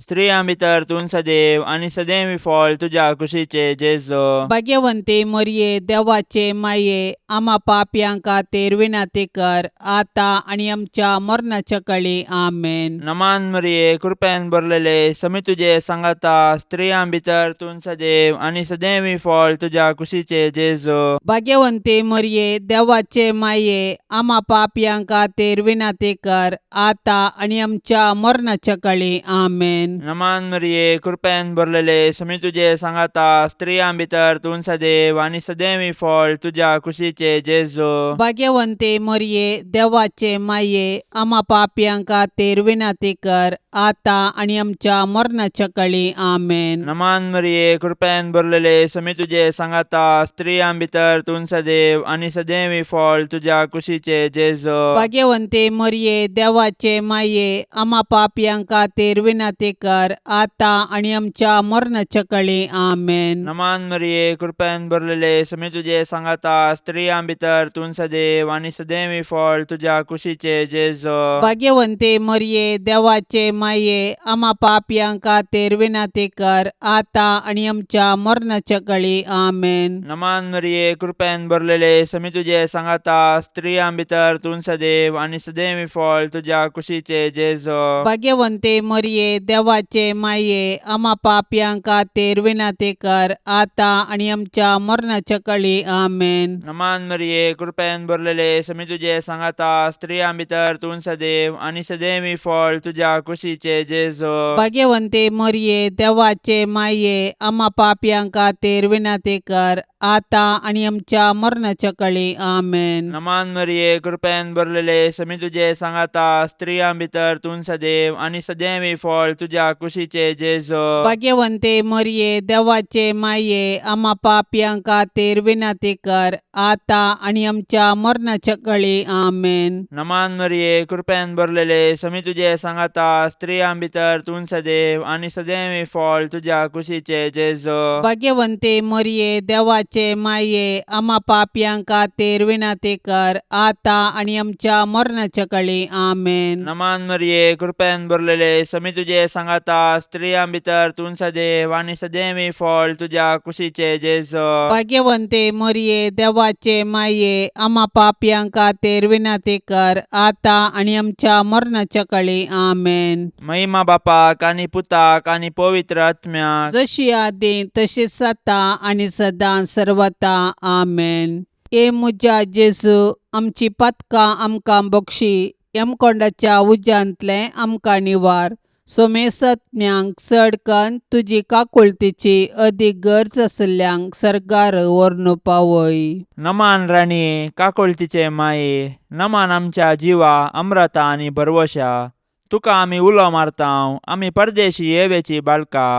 स्त्रियां भितर तूं सदैव आनी सदैव फळ तुज्या कुशीचे जेजू. भाग्यवंती मोरये, देवाचे माये, आमा पापयां खातीर विनंती कर आतां आनी आमच्या मरणाच्या कळी. आमेन. नमान मरिये, कृपेन भरलेले, समी तुजे सांगाता, स्त्रियां भितर तूं सदैव आनी सदैव फळ तुज्या कुशीचे जेजू. भाग्यवंती मोरये, देवाचे माये, आमा पापयां खातीर विनंती कर आतां आनी आमच्या मरणाच्या कळी. आमेन. नमान मरिये, कृपेन भरलेले, समी तुजे सांगाता, स्त्रियां भितर तूं सदैव आनी सदैव फळ तुज्या कुशीचे जेजू. भाग्यवंती मोरये, देवाचे माये, आमा पापयां खातीर विनंती कर आतां आनी आमच्या मरणाच्या कळी. आमेन. नमान मरिये, कृपेन भरलेले, समी तुजे सांगाता, स्त्रियां भितर तूं सदैव आनी सदैव फळ तुज्या कुशीचे जेजू. भाग्यवंती मोरये, देवाचे माये, आमा पापयां खातीर विनंती कर आतां आनी आमच्या मरणाच्या कळी. आमेन. नमान मरिये, कृपेन भरलेले, समी तुजे सांगाता, स्त्रियां भितर तूं सदैव आनी सदैव फळ तुज्या कुशीचे जेजू. भाग्यवंती मोरये, देवाचे माये, आमा पापयां खातीर विनंती कर आतां आनी आमच्या मरणाच्या कळी. आमेन. नमान मरिये, कृपेन भरलेले, समी तुजे सांगाता, स्त्रियां भितर तूं सदैव आनी सदैव फळ तुज्या कुशीचे जेजू. भाग्यवंती मोरये, देवाचे माये, आमा पापयां खातीर विनंती कर आतां आनी आमच्या मरणाच्या कळी. आमेन. नमान मरिये, कृपेन भरलेले, समी तुजे सांगाता, स्त्रियां भितर तूं सदैव आनी सदैव फळ तुज्या कुशीचे जेजू. भाग्यवंती मोरये, देवाचे माये, आमा पापयां खातीर विनंती कर आतां आनी आमच्या मरणाच्या कळी. आमेन. नमान मरिये, कृपेन भरलेले, समी तुजे सांगाता, स्त्रियां भितर तूं सदैव आनी सदैव फळ तुज्या कुशीचे जेजू. भाग्यवंती मोरये, देवाचे माये, आमा पापयां खातीर विनंती कर आतां आनी आमच्या मरणाच्या कळी. आमेन. नमान मरिये, कृपेन भरलेले, समी तुजे सांगाता, स्त्रियां भितर तूं सदैव आनी सदैव फळ तुज्या कुशीचे जेजू. भाग्यवंती मोरये, देवाचे माये, आमा पापयां खातीर विनंती कर आतां आनी आमच्या मरणाच्या कळी. आमेन. नमान मरिये, कृपेन भरलेले, समी तुजे सांगाता, स्त्रियां भितर तूं सदैव आनी सदैव फळ तुज्या कुशीचे जेजू. भाग्यवंती मोरये, देवाचे माये, आमा पापयां खातीर विनंती कर आतां आनी आमच्या मरणाच्या कळी. आमेन. महिमा बापाक आनी पुताक आनी पवित्र आत्म्याक, जशी आदी तशीच आतां आनी सदां सर्वता. आमेन. ए म्हज्या जेजू, आमची पातकां आमकां बक्षी, यमकोंडाच्या उज्यांतलें आमकां निवार, सोमेसत्म्यांक चड कन्न तुजी काकुळतीची अदीक गरज आशिल्ल्यांक सर्गार व्हरून पावय. नमान राणये, काकुळतीचे माये, नमान आमच्या जिवा अमृता आनी भरवशा, तुका आमी उलो मारतांव, आमी परदेशी येवेची बाळका,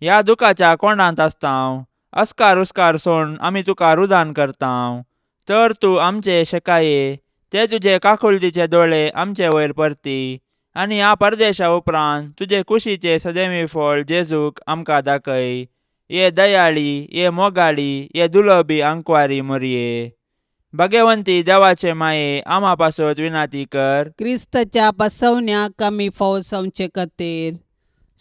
ह्या दुखाच्या कोंडांत आसतांव, अस्कार उस्कार सोड आमी तुका रुदान करतांव, तर तूं आमचे शेकाये, ते तुजे काकुळतीचे दोळे आमचे वयर परती आनी ह्या परदेशा उपरांत तुजे कुशीचे सदैवी फळ जेजूक आमकां दाखय. ये दयाळी, ये मोगाळी, ये दुलबी आंकवारी मोरये, भाग्यवंती देवाचे माये, आमा पासत विनाती कर. क्रिस्ताच्या बसवण्याक आमी फावो जावचे खातीर.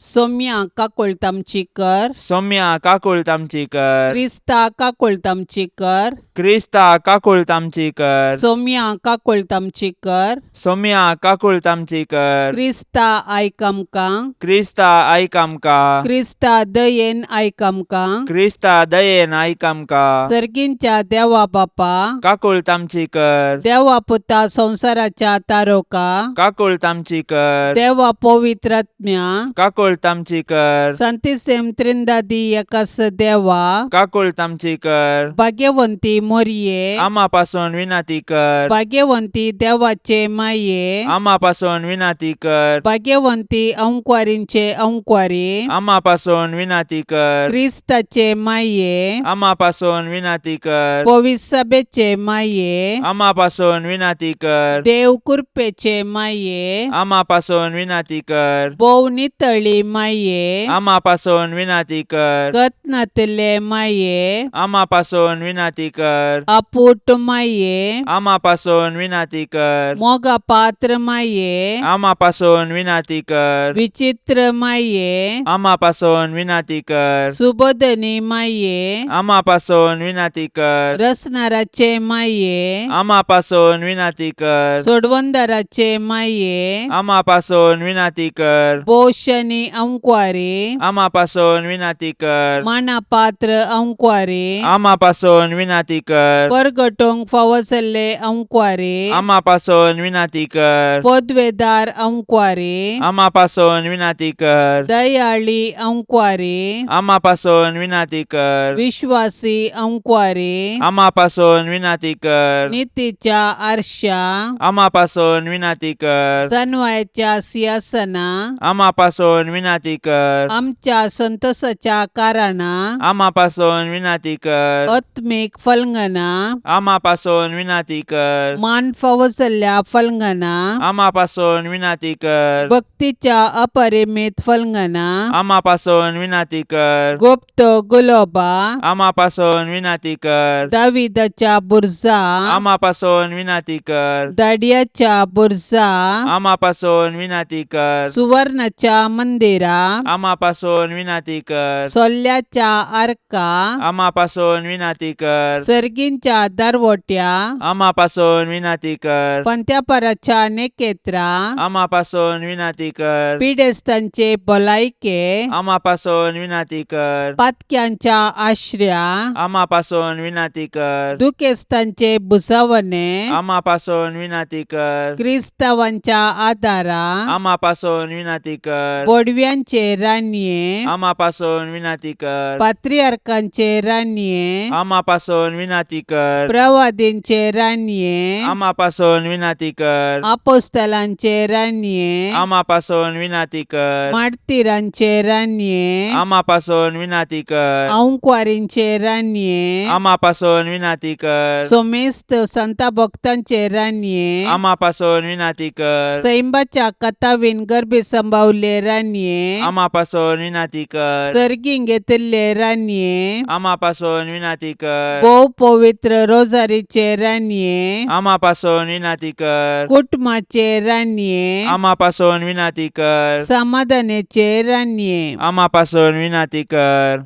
सोम्या काकुळट आमची कर. सोम्या काकुळट आमची कर. क्रिस्ता काकुळट आमची कर. क्रिस्ता काकुळट आमची कर. सोम्या काकुळट आमची कर. सोम्या काकुळट आमची कर. क्रिस्ता आयक आमकां. क्रिस्ता आयक आमकां. क्रिस्ता दयेन आयक आमकां. क्रिस्ता दयेन आयक आमकां. सर्गींच्या देवा बापा, काकुळट आमची कर. देवा पुता संवसाराच्या तारोका, काकुळट आमची कर. देवा पवित्रात्म्या, काकुळट आमची कर. संतिसेम त्रिंदादी एकास देवा, काकुळट आमची कर. भाग्यवंती मोरये, आमा पासून विनंती कर. भाग्यवंती देवाचे माये, आमा पासून विनंती कर. भाग्यवंती अंकवारींचे अंकवारी, आमा पासून विनंती कर. क्रिस्ताचे माये, आमा पासून विनंती कर. पविसभेचे माये, आमा पासून विनंती कर. देव कृपेचे माये, आमा पासून विनंती कर. भोव नितळी माये, आमा पासून विनंती कर. गतनातले माये, आमा पासून विनंती कर. आपूट माये, आमा पासून विनंती कर. मोगा पात्र माये, आमा पासून विनंती कर. विचित्र माये, आमा पासून विनंती कर. सुबोधनी माये, आमा पासून विनंती कर. रसनाराचे माये, आमा पासून विनंती कर. सोडवंदाराचे माये, आमा पासून विनंती कर. पोषणी अंकवारी, आमा पासून विनंती कर. माना पात्र अंकवारी, आमा पासून विनंती कर. परगटोंक फावसल्ले अंकवारी, आमा पासून विनंती कर. पदवेदार अंकवारी, आमा पासून विनंती कर. दयाळी अंकवारी, आमा पासून विनंती कर. विश्वासी अंकवारी, आमा पासून विनंती कर. नीतीच्या आरशा, आमा पासून विनंती कर. सनवायच्या सिंहासना, आमा पासून विनंती कर. आमच्या संतोषाच्या कारणा, आमा पासून विनंती कर. आत्मीक फलंगना, आमा पासून विनंती कर. मान फावसल्ल्या फलंगना, आमा पासून विनंती कर. भक्तीच्या अपरिमित फलंगना, आमा पासून विनंती कर. गुप्त गुलोबा, आमा पासून विनंती कर. दाविदाच्या बुरजा, आमा पासून विनंती कर. दाडियाच्या बुरजा, आमा पासून विनंती कर. सुवर्णाच्या मंदिरा, आमा पासून विनंती कर. सोल्ल्याच्या आर्का, आमा पासून विनंती कर. सर्गींच्या दरवट्या, आमा पासून विनंती कर. पंत्यापराच्या नेकेत्रा, आमा पासून विनंती कर. पिडेस्तांचे भलायके, आमा पासून विनंती कर. पातक्यांच्या आश्र्या, आमा पासून विनंती कर. दुखेस्तांचे भुजावणे, आमा पासून विनंती कर. क्रिस्तावांच्या आदारा, आमा पासून विनंती कर. बोडव्यांचे रानये, आमा पासून विनंती कर. पात्रियार्कांचे रानये, आमा पासून विनंती कर. प्रवादींचे रानये, आमा पासून विनंती कर. आपोस्तलांचे रानये, आमा पासून विनंती कर. मार्तिरांचे रानये, आमा पासून विनंती कर. अंकवारींचे रानये, आमा पासून विनंती कर. सोमेस्त संता भक्तांचे रानये, आमा पासून विनंती कर. सैंबाच्या कथावीन गर्भी संभावले रानये, आमा पासून विनंती कर. सर्गीं घेतिल्ले रानये, आमा पासून विनंती कर. भोव पवित्र रोजारीचे रानये, आमा पासून विनंती कर. कुटुंबाचे रानये, आमा पासून विनंती कर. समाधानाचे रानये, आमा पासून विनंती कर.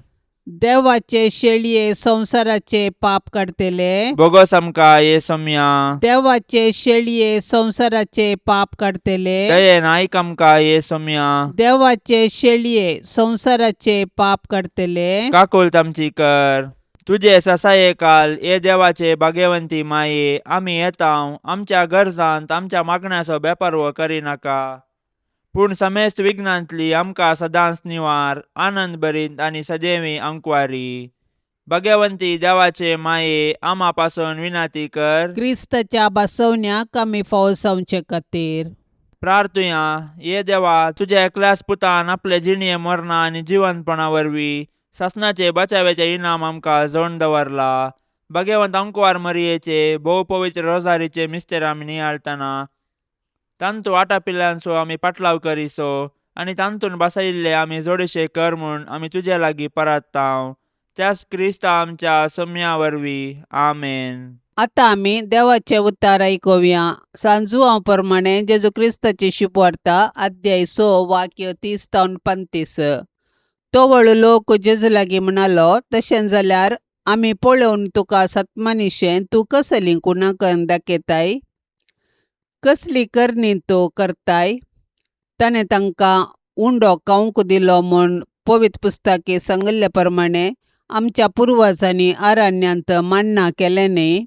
देवाचे शेळये संवसाराचे पाप काडतले, बोगस आमकां ये सोम्या. देवाचे शेळये संवसाराचे पाप काडतले, दयेन आयक आमकां ये सोम्या. देवाचे शेळये संवसाराचे पाप काडतले, काकुळट आमची कर. तुजे ससाये काल ये देवाचे भाग्यवंती माये, आमी येता आमच्या गरजांत आमच्या मागण्याचो बेपर्व करिनाका, पूण समेस्त विघ्नांतली आमकां सदांच निवार, आनंद भरीत आनी सदैवी अंकवारी. भाग्यवंती देवाचे माये, आमा पासून विनंती कर. क्रिस्ताच्या बसवण्याक आमी फावो जावचे खातीर. प्रार्थुया. ये देवा, तुज्या एकल्याच पुतान आपले जिणये मरणा आनी जिवंतपणा वरवीं सासणाचे बचाव्याचे इनाम आमकां जोडून दवरला. भाग्यवंत अंकवार मरियेचे भोव पवित्र रोजारीचे मिस्तेर आमी नियाळतना तांतू आटापिल्ल्यांचो आमी पाटलाव करिसो आनी तांतून बसयिल्ले आमी जोडीशे कर म्हूण आमी तुजे लागीं परात्तांव. त्याच क्रिस्ता आमच्या सोम्या वरवीं. आमेन. आतां आमी देवाचें उतार आयकुया. सांजुआंव प्रमाणे जेजू क्रिस्ताची शुभवार्ता, अध्याय 6, वाक्य 30 तावन 35. तवळ लोक जेजू लागीं म्हणालो, तशें जाल्यार आमी पळोवन तुका सतमानिशें तूं कसली कुणां करून दाखयताय, कसली करणी तूं करताय? ताणें तांकां उंडो खावंक दिलो म्हूण पवित्र पुस्तकी सांगिल्ले प्रमाणे आमच्या पुर्वजांनी अरण्यांत मान्ना केलें न्ही?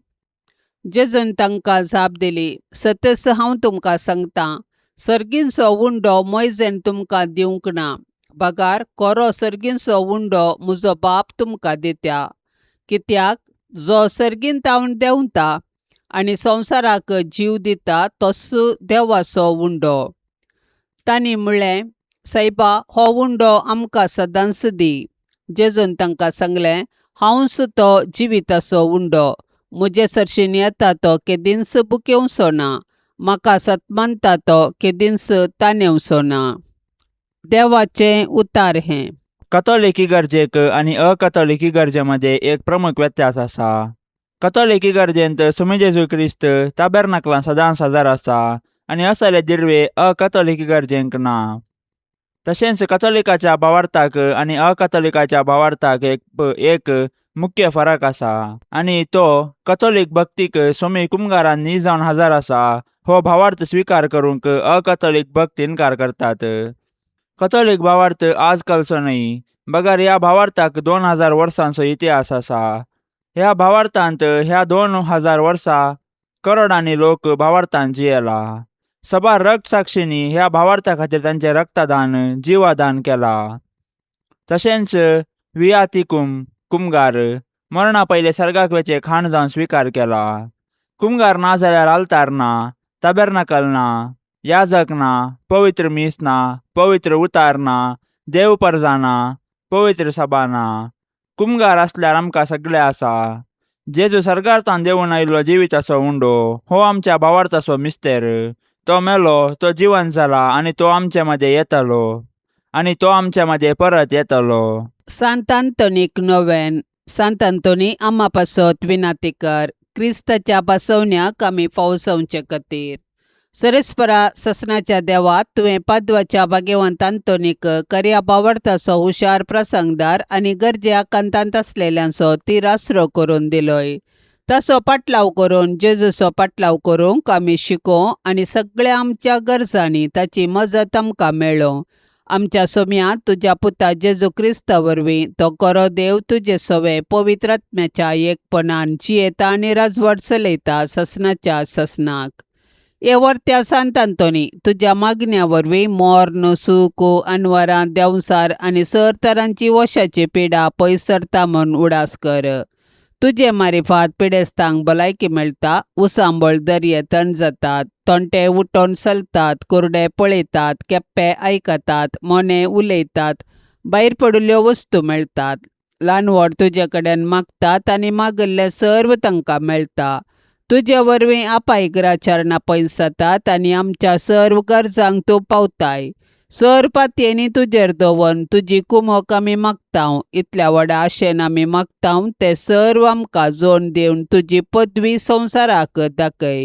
जेजून तांकां जाप दिली, सतस हांव तुमकां सांगतां, सर्गींचो उंडो मोयजेन तुमकां दिवंक ना, बगार कोरो सर्गींचो उंडो म्हजो बाप तुमकां दिता. कित्याक जो सर्गीन तावन देंवता आनी संवसाराक जीव दिता तोच देवाचो उंडो. तांणी म्हणलें, सायबा, हो उंडो आमकां सदांच दी. जेजून तांकां सांगलें, हांवच तो जिविताचो उंडो. म्हजे सरशीन येता तो केदींच भुकेवचो ना, म्हाका सतमानता तो केदींच तानेवचो ना. देवाचें उतार हें. कथोलिक इगर्जेक आनी अकथोलिक इगर्जे मदें एक प्रमुख व्यत्यास आसा. कथोलिक इगर्जेंत सुमी जेजू क्रिस्त ताबेर्नाकलान सदांच हजर आसा आनी असले दिर्वे अकथोलिक इगर्जेंक ना. तशेंच कथोलिकाच्या भावार्थाक आनी अकथोलिकाच्या भावार्थाक एक मुख्य फरक आसा आनी तो कथोलिक भक्तीक सोमी कुमगारान न्ही जावन हजर आसा हो भावार्थ स्विकार करूंक अकथोलिक भक्त इनकार करतात. कथोलिक भावार्थ आजकालचो न्हय, बगर ह्या भावार्थाक 2000 वर्सांचो इतिहास आसा. ह्या भावार्थांत ह्या 2000 वर्सां करोडांनी लोक भावार्थान जियेला. सबार रक्त साक्षींनी ह्या भावार्था खातीर तांचें रक्तदान, जिवादान केला. तशेंच वियातिकूम कुमगार मरणा पयले सर्गाक वचें खाण जावन स्विकार केला. कुमगार ना जाल्यार आल्तार ना, ताबेर्नाकल ना, याजक ना, पवित्र मीस ना, पवित्र उतार ना, देव परजा ना, पवित्र सभा ना. कुमगार आसल्यार आमकां सगळें आसा. जेजू सर्गार्थान देवून आयिल्लो जिविताचो उंडो हो आमच्या भावार्थाचो मिस्तेर. तो मेलो, तो जिवन जाला आनी तो आमचे मदें येतलो आनी तो आमचे मदें परत येतलो. सांत आंतोनीक नोवेन. सांत आंतोनी, आमा पासत विनाती कर, क्रिस्ताच्या बसवण्याक आमी फावसवचे खातीर. सरेस्परा ससनाच्या देवा, तुवें पादवाच्या भाग्यवंत आंतोनीक कर्या बावडताचो हुशार प्रसंगदार आनी गरजे आकांतांत आसलेल्यांचो तीर आसरो करून दिलोय. ताचो पाटलाव करून जेजूचो पाटलाव करूंक आमी शिकों आनी सगळ्या आमच्या गरजांनी ताची मजत आमकां मेळों. आमच्या सोम्यांत तुज्या पुता जेजू क्रिस्ता वरवीं, तो खरो देव, तुजे सवे पवित्र आत्म्याच्या एकपणान जियेता आनी राजवट चलयता ससनाच्या ससनाक. हे वर्त्या सांत आंतोनी, तुज्या मागण्या वरवीं मोर्न, सूख, अनवरां, देंवसार आनी सर तरांची वशाची पिडा पयस सरता म्हूण उडास कर. तुजे मारिफात पिडेस्तांक भलायकी मेळटा, उसांबळ दर्ये थंड जातात, तोंटे उठोन चलतात, कुरडे पळयतात, केप्पे आयकतात, मोने उलयतात, भायर पडिल्ल्यो वस्तू मेळटात. ल्हान व्हड तुजे कडेन मागतात आनी मागिल्लें सर्व तांकां मेळटा. तुजे वरवीं अपायग्राचरणां पयस जातात आनी आमच्या सर्व गरजांक तूं पावताय. सर पातयेनी तुजेर दवरून तुजी कुमोक आमी मागता. इतल्या व्हडा आशेन आमी मागता तें सर्व आमकां जोड दिवन तुजी पदवी संवसाराक दाखय.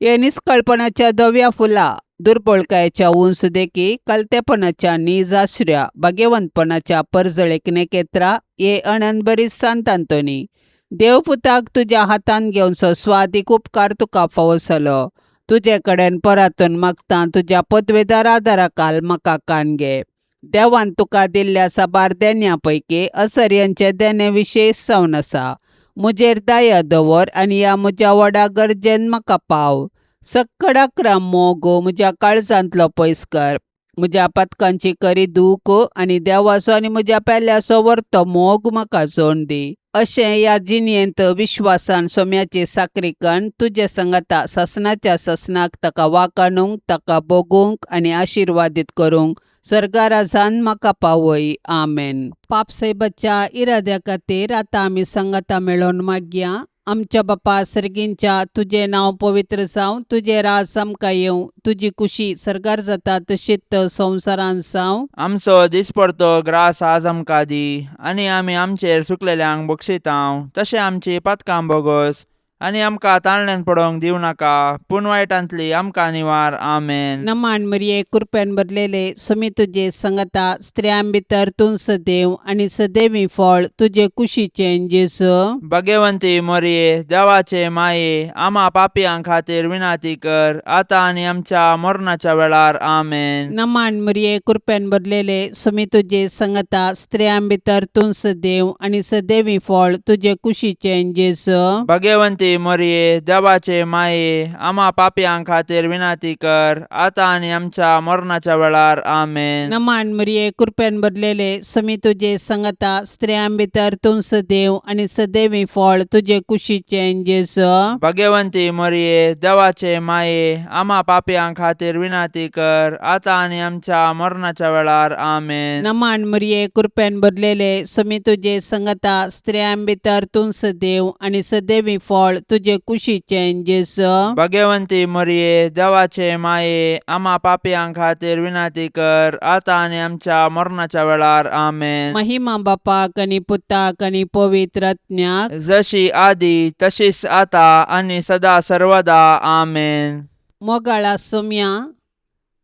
हे निस्कळपणाच्या धव्या फुलां, दुर्बळकायेच्या उंच देखी, कलतेपणाच्या नीज आश्र्या, भाग्यवंतपणाच्या परजळेक नेकेत्रा, हे अनंतभरीत सांत आंतोनी, देवपुताक तुज्या हातान घेवचो स्वादीक उपकार तुका फावो जालो. तुजे कडेन परातून मागता, तुज्या पदवेदार आदाराकाल म्हाका कान घे. देवान तुका दिल्ल्या साबार देण्या पैकी असर्यांचें देणें विशेश जावन आसा. म्हजेर दया दवर आनी ह्या म्हज्या व्हडा गरजेन म्हाका पाव. सक्कडाक्रा मोग म्हज्या काळजांतलो पयस कर. म्हज्या पातकांची करी दूख आनी देवाचो आनी म्हज्या पेल्याचो वर्तो मोग म्हाका जोड दी. अशें ह्या जिणेंत विश्वासान सोम्याची साकरीकण तुजे संगता ससनाच्या ससनाक ताका वाकाणूंक, ताका भोगूंक आनी आशिर्वादीत करूंक सर्गाराजान म्हाका पावय. आमेन. पापसाहेबाच्या इराद्या खातीर आतां आमी संगता मेळोवन मागया. आमच्या बापा सर्गींच्या तुजें नांव पवित्र जावं, तुजें राज आमकां येवं, तुजी कुशी सर्गार जाता तशीच संवसारांत जावं. आमचो दिसपडतो ग्रास आज आमकां दी आनी आमी आमचेर सुकलेल्यांक बक्षितांव तशें आमची पातकां बोगोस आनी आमकां ताळण्यान पडोवंक दिवं नाका पूण वायटांतली आमकां निवार. आमेन. नमान मरिये, कृपेन भरलेले, सुमी तुजे संगता, स्त्रियां भितर तूं सदैव आनी सदैवी फळ तुजे कुशीचें जेजू. भगवंती मोरये, देवाचे माये, आमा पापयां खातीर विनाती कर आतां आनी आमच्या मरणाच्या वेळार. आमेन. नमान मरिये, कृपेन भरलेले, सुमी तुजे संगता, स्त्रियां भितर तूं सदैव आनी सदैवी फळ तुजे कुशीचें जेजू. भगवंती मोरये, देवाचे माये, आमा पापयां खातीर विनाती कर आतां आनी आमच्या मरणाच्या वेळार. आमेन. नमान मरिये, कृपेन भरलेले, सुमी तुजे संगता, स्त्रियां भितर तूं सदैव आनी सदैवी फळ तुजे कुशीचें जेजू. भगवंती मोरये, देवाचे माये, आमा पापयां खातीर विनाती कर आतां आनी आमच्या मरणाच्या वेळार. आमेन. नमान मरिये, कृपेन भरलेले, सुमी तुजे संगता, स्त्रियां भितर तूं सदैव आनी सदैवी फळ तुजे कुशीचें जेजू. भगवंती मोरये, देवाचे माये, आमा पापयां खातीर विनाती कर आतां आनी आमच्या मरणाच्या वेळार. आमेन. महिमा बापाक आनी पुताक आनी पवित्र आत्म्याक, जशी आदी तशीच आता आनी सदा सर्वदा. आमेन. मोगाळा सोम्या,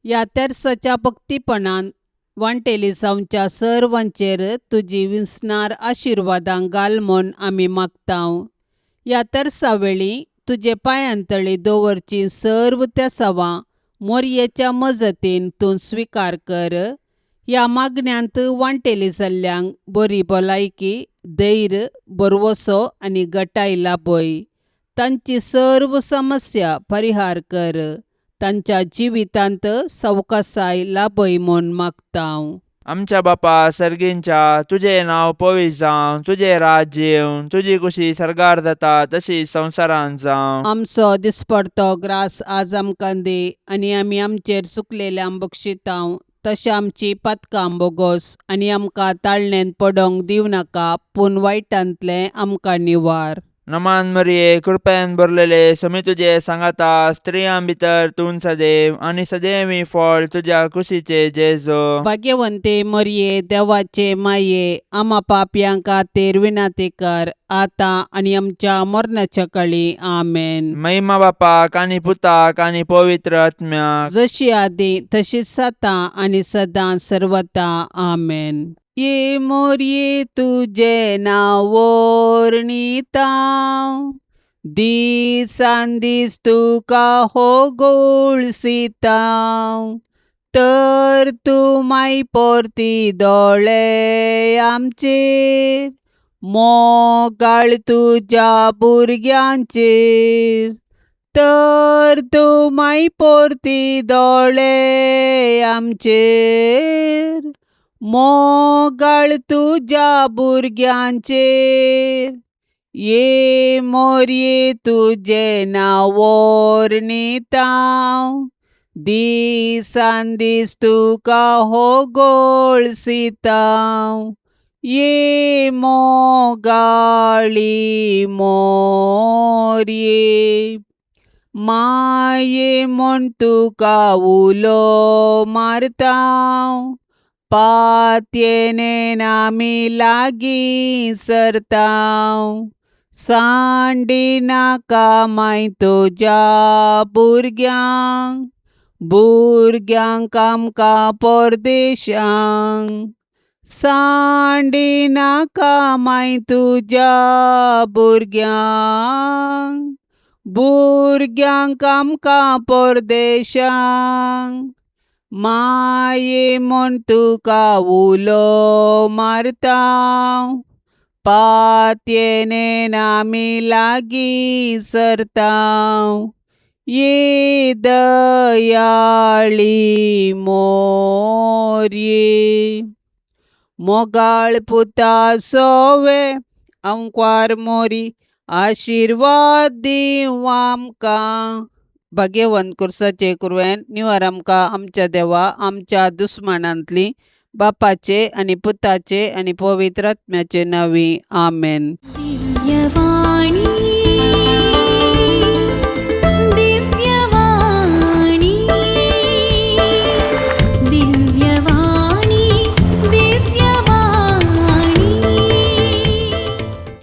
ह्या तेर्साच्या भक्तीपणान वांटेली जावच्या सर्वांचेर तुजी विसणार आशिर्वादां घाल म्हूण आमी मागतांव. ह्या तेर्सा वेळी तुजे पांयांतळी दवरची सर्व तेसावां मोरयेच्या मजतीन तूं स्विकार कर. ह्या मागण्यांत वांटेली जाल्ल्यांक बरी भलायकी, धैर्य, भरवसो आनी गटाय लाभय. तांची सर्व समस्या परिहार कर. तांच्या जिवितांत सवकासाय लाभय म्हूण मागतांव. आमच्या बापा सर्गींच्या, तुजें नांव पवित्र जावं, तुजें राज्य येवं, तुजी कुशी सर्गार जाता तशी संवसारांत जावं. आमचो दिसपडतो ग्रास आज आमकां दी आनी आमी आमचेर चुकलेल्यांक बक्षितांव तशें आमची पातकां बोगोस आनी आमकां ताळणेंत पडोंक दिवं नाका, पूण वायटांतलें आमकां निवार. नमान मरिये, कृपेन भरलेले, समी तुजे सांगाता, स्त्रियां भितर तूं सदैव आनी सदैवी फळ तुज्या कुशीचे जेजो. भाग्यवंते मरिये, देवाचे माये, आमा पापयां खातीर विनाती कर आतां आनी आमच्या मरणाच्या काळी. आमेन. महिमा बापाक आनी पुताक आनी पवित्र आत्म्याक, जशी आदी तशीच आतां आनी सदां सर्वता. आमेन. ये मोरये, तुजें नांव वर्णितांव, दिसान दीस तुका हो गोळसितांव, तर तूं माय परती दोळे आमचेर, मोगाळ तुज्या भुरग्यांचेर, तर तूं माय परती दोळे आमचेर, मोगाळ तुज्या भुरग्यांचेर. ये मोरये, तुजें नांव वर्णितांव, दिसान दीस तुका हो गोळसितांव, ये मोगाळी मोरये. माये म्हूण तुका उलो मारतांव, पातयेन आमी लागीं सरतांव, सांडी नाका माय तुज्या भुरग्यांक, भुरग्यांक आमकां परदेशांक, सांडी नाका माय तुज्या भुरग्यांक, भुरग्यांक आमकां परदेशांक. माये म्हूण तुका उलो मारतांव, पातयेन आमी लागीं सरतांव, ये दयाळी मोरये. मोगाळ पुता सोवे अंकवार मोरी, आशिर्वाद दीवं आमकां. भाग्यवंत कुर्साचे कुरवेन निवार आमकां आमच्या देवा आमच्या दुस्मानांतली, बापाचे आनी पुताचे आनी पवित्र आत्म्याचे नांवी. आमेन. दिव्यवाणी.